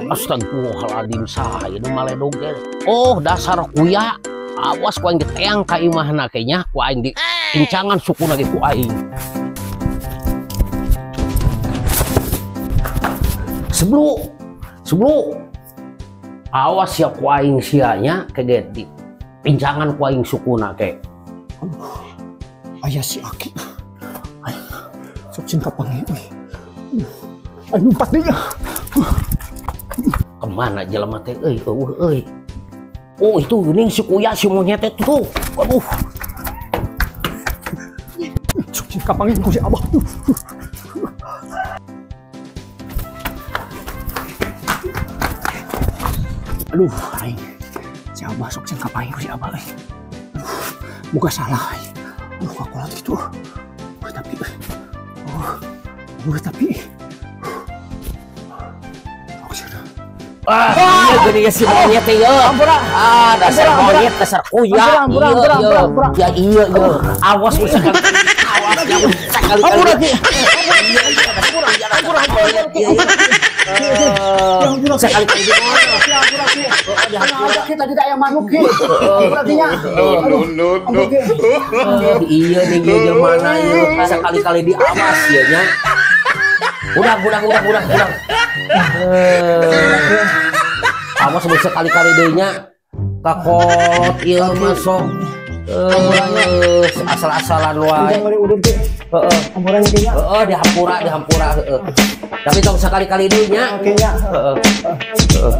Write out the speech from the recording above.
Astagfirullahaladzim saha ieu maledog ge. Oh dasar kuya. Awas ku aing diteang ka imahna kayaknya ku aing di incangan sukuna ge ku aing. Seblu. Seblu. Awas ya ku aing sia nya keget di incangan ku aing sukuna ke. Aya si Aki. Sok cinta panggil euy. Aing lumpat deui. Kemana jelema teh euy eueuh euy. Oh itu geuning si kuya si monyet teh tuh. Aduh. Sok kapanggih ku si Abah. Aduh aing. Si Abah sok sing kapanggih ku si Abah euy. Aduh, muka salah aing. Aduh kakolat kitu. Tapi oh, tapi ah, iya gini ya si monyet ya. Ah, dasar monyet, dasar kuya. Iya, iya, iya. Awas bisa kali. Awas ya, sekali kali. Sekali kali. Kita tidak yang manuk ki. Iya nih dia mana ya. Sekali-kali diawas ya nya. Udah. Awas sekali-kali deui nya. Kakolot ieu masuk. Asal-asalan wae. Heeh. Heeh, dihampura heeh. Tapi tong sekali-kali deui nya. Heeh. Heeh.